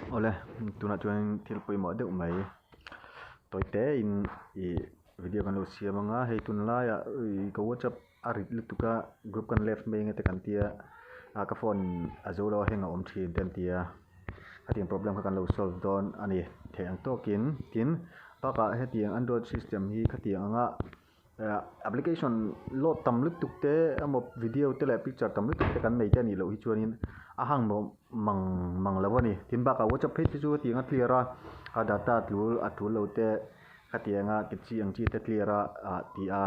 Awle, tunah chuan thil pawimawh deuh mai tawi tein ih video kan lo siam anga hei tunlaiah ih ka whatsapp a rit lutuk a group kan left mai enge te kan tia ah ka phone a zo lo a heng a awm thin te an tia hetiang problem kha kan lo solve dawn a ni theih ang tawkin tin bakah hetiang android system hi khatiang anga Application load tam lutuk te emaw video te leh picture tam lutuk te kan nei te a nih loh hi chuanin a hang nuam mang mang lo a ni. Tin bakah WhatsApp phei te chu hetiang a clear a, a data tul a tul lo te khatianga ke chi ang chi te clear a ah tih a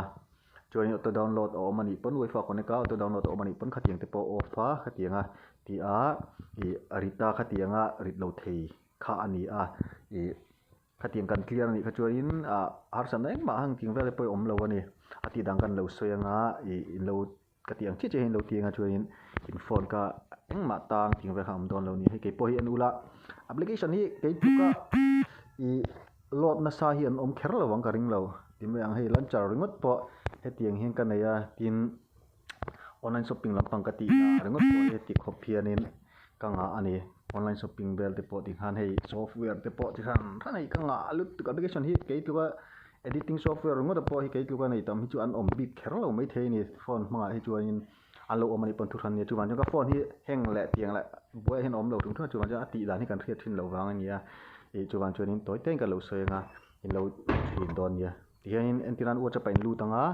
chuanin auto download a awm a nih pawn wifi a connect a auto download a awm a nih pawn khatiang te pawh off a khatianga tih a ih rit a khatianga rit lo thei kha a ni a ih. Khatiang kan clear anih kha chuanin ah harsatna engmah hang ting vel te pawh hi awm lo a ni. A tih dang kan lo sawi anga ih in lo ka tih ang chiah chiah hian in lo ti anga chuanin in phone kha engmah tang ting vel kha awm dawn lo a ni. Hei kei pawh hi en ula application hi kei tluka ih load nasa hi an awm kher lo ang ka ring lo ti mai ang. Hei launcher ringawt pawh hetiang hian ka nei a tin online shopping lampang ka tih na ringawt pawh hi ti khawp hianin ka ngah a ni. Online shopping vel te pawh tikhan hei software te pawh chi hran hran hei ka ngah lutuk application hi kei tluka editing software ringawt pawh hi kei tluka nei tam hi chu an awm bik kher lo maithei a ni phone hmangah hi chuanin an lo awm a nih pawn thu hran a nia chuvang chuan ka phone hi heng leh tiang leh buaiah hian a awm lo hrim hrim a chuvang chuan a tih dan hi kan hriat thin loh vang a ni a ih chuvang chuanin tawi te in ka lo sawi anga in lo thin dawn nia tihianin entir nan whatsapp ah in lut ang a.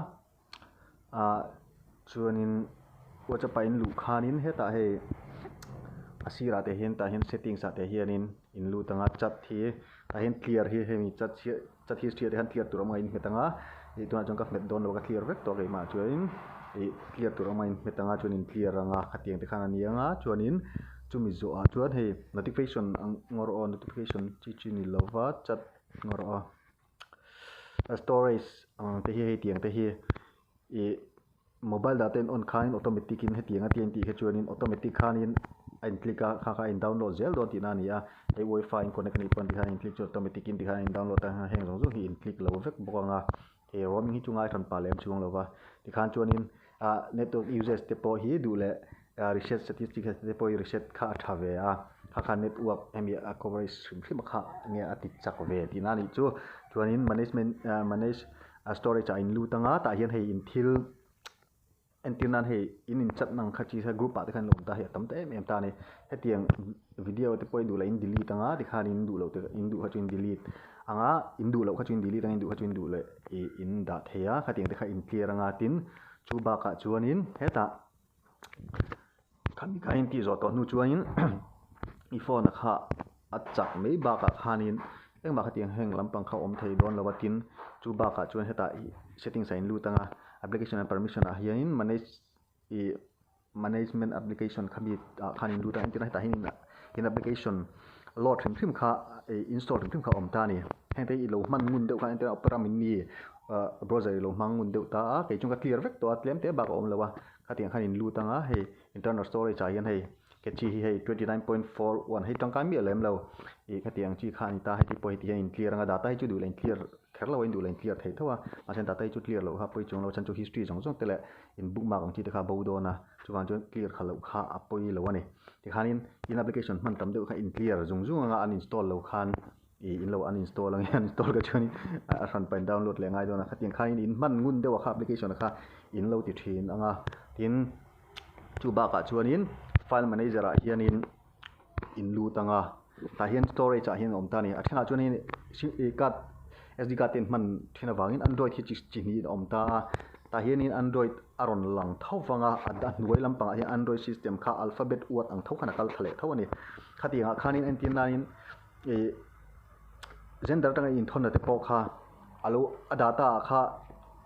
Ah chuanin whatsapp ah in luh khanin hetah hei a sirah te hian tah hian settings ah te hianin in lut ang a chat hi tah hian clear hi hemi chat hi chat history ah te hian clear tur awm ang a in hmet ang a ih tunah chuan ka hmet dawn lo a ka clear vek tawh keimah chuanin ih clear tur awm ang a in hmet ang a chuan in clear ang a khatiang te khan a ni ang a chuanin chumi zawhah chuan hei notification ang ngawr aw notification chi chi ni lova chat ngawr aw. Storage ang te hi hei tiang te hi ih mobile data in on khanin automatic in hetiang a tih kha chuanin automatic khanin a in click a kha kha a in download zel dawn tihna a ni a hei wifi in connect a nih pawn tikhan in click chu automatic in tikhan a in download a heng zawng zawng hi in click lo vek bawk ang a hei roaming hi chu ngai hran pah lem chuang lo va tikhan chuanin ah network usage te pawh hi duh leh reset statistic te pawh hi reset kha a tha ve a kha kha network hemi a coverage hrim hrim kha enge a ti chak ve tihna a nih chu chuanin management ah manage storage ah in lut anga tah hian hei in thil entir nan hei in in chat nang kha chi kha group ah te khan a awm ta hei a tam ta em em ta a ni hetiang video te pawh i duh loh in delete anga tikhan in duh loh te in duh kha chu in delete anga in duh loh kha chu in delete anga in duh kha chu in duh leh ih in dah thei a khatiang te kha in clear anga tin chu bakah chuanin hetah khami kha in tih zawh tawh hnu chuanin i phone a kha a chak mai bakah khanin engmah khatiang heng lampang kha awm thei dawn lo a tin chu bakah chuan hetah ih settings ah in lut anga application and permission ah hianin manage ih management application khami ah khan in lut a entirna hetah hian in application load hrim hrim kha ih install hrim hrim kha a awm ta a ni heng te hi i lo hman ngun deuh khan entirna opera mini ah browser i lo hmang ngun deuh ta a kei chu ka clear vek tawh a tlem te bak a awm lo a khatiang khan in lut ang a hei internal storage ah hian hei cache hi hei 29.41 hei tangkai miah lem lo ih khatiang chi kha a ni ta heti pawh heti hian in clear ang a data hi chu duh leh in clear kher lo a in duh leh in clear thei tho a mahse data hi chu clear loh kha pawi chuang lo a chhan chu history zawng zawng te leh in bookmark ang chi te kha a bo dawn a chuvang chuan clear kha loh kha a pawi lo a ni tikhanin in application hman tam deuh kha in clear zung zung anga uninstall lo khan ih in lo uninstall ang uninstall ka chuan a hran pahin download leh ngai dawn a khatiang khanin in hman ngun deuh a kha application kha in lo ti thin ang a tin chu bakah chuanin file manager ah hianin in lut ang a tah hian storage ah hian a awm ta a ni a thenah chuan hei card sd card te in hman thin avangin android hi chi chi hnih a awm ta a tah hianin android a rawn lang tho vang a a hnuai lampangah hian android system kha alphabet word ang tho khan a kal thla leh tho a ni khatiangah khanin entir nain ih gender atanga inthawnna te pawh kha a lo a data ah kha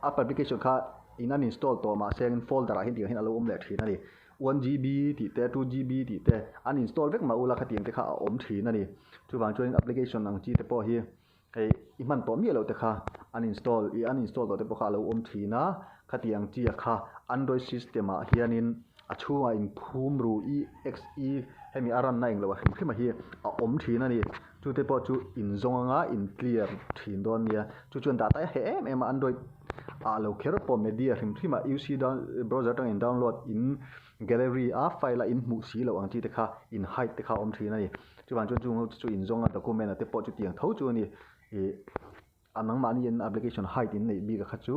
a application kha in uninstall tawh mahse folder ah hian tiang hian a lo awm leh thin a ni. 1GB tih te, 2GB tih te uninstall vek mah ula khatiang te kha a awm thin a ni. Chuvang chuanin application ang chi te pawh hi hei i hman tawh miah loh te kha uninstall i uninstall tawh te pawh kha a lo awm thin a, khatiang chi a kha Android system ah hianin a chhungah inphum ru EXE hemi a run na englo a hrim hrim a hi a awm thin a ni. Chu te pawh chu inzawng anga in clear thin dawn nia. Chu chuan data a heh em em a Android ah lo kher pawh media hrim hrim a UC browser atanga in download in gallery a file a in hmuh si loh ang chi te kha in hide te kha a awm thin a ni. Chuvang chuan chung ho chu inzawng a document a te pawh chutiang tho chu a ni. Ih a nangmahni in application hide in neih bik a kha chu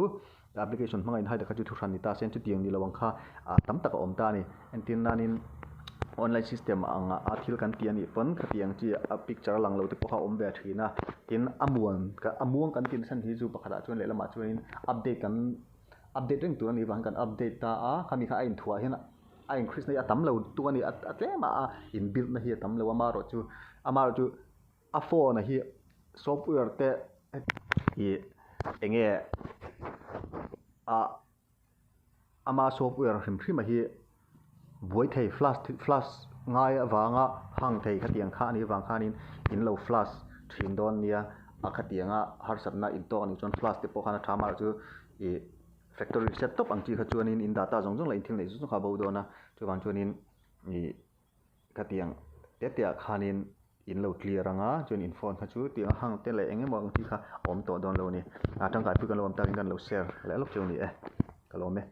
application hmanga in hide a kha chu thuhran ni ta se chutiang ni lo ang kha ah tam tak a awm ta a ni. Entir nanin online system ang a thil kan tih a nih pawn khatiang chi a picture a lang lo te pawh kha a awm ve thin a. Tin a muan a muang kan tih chhan hi chu pakhatah chuan lehlamah chuanin update kan update reng tur a nih vang kan update ta a khami kha a inthuah hian a increase na hi a tam lo tuk a ni a tlem a a in build na hi a tam lo a amaherawhchu amaherawhchu a phone a hi software te ih eng nge ah ama software hrim hrim a hi buai thei flash flash ngai avanga hang thei khatiang kha a nih avang khanin in lo flash thin dawn nia a khatianga harsatna intawk a nih chuan flash te pawh khan a tha amaherawhchu ih factory reset tawp ang chi kha chuanin in data zawng zawng leh in thil neih zawng zawng kha a bo dawn a chuvang chuanin ih khatiang te te ah khanin in lo clear ang a chuan in phone kha chu tiang a hang te leh eng emaw ang chi kha a awm tawh dawn lo a ni a tangkai pui kan lo awm takin kan lo share leh lawk chu a ni e ka lawm e.